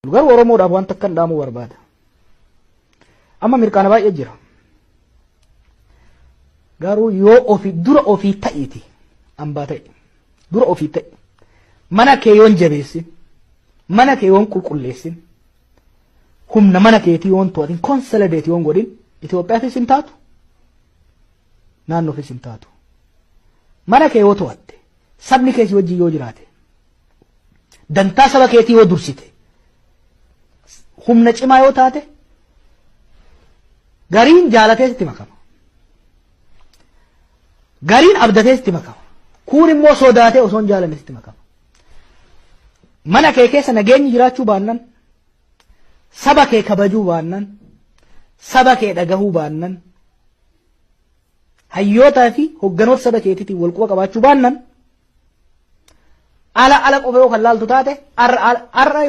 Garuu Oromoodhaaf waan takkan dhaamuu barbaada. Amma mirqaana baay'ee jira. Garuu yoo ofii dura ofii ta'iiti hambaa ta'e dura ofii ta'e, mana kee yoon jabeessin, mana kee yoon qulqulleessin, humna mana keetii yoon to'atin, consolidate yoon godhin, Itoophiyaafis hin taatu, naannoofis hin taatu. Mana kee yoo to'atte, sabni kee si wajjin yoo jiraate, dantaa saba keetii yoo dursite, humna cimaa yoo taate, gariin jaalatee sitti makama. Gariin abdatee sitti makama. Kuun immoo sodaatee osoo hin jaalanne sitti makama. Mana kee keessa nageenyi jiraachuu baannan, saba kee kabajuu baannan, saba kee dhagahuu baannan, hayyootaa fi hogganoota saba keetiitiin wal quba qabaachuu baannan, ala ala qofa yoo kan laaltu taate, har'a yoo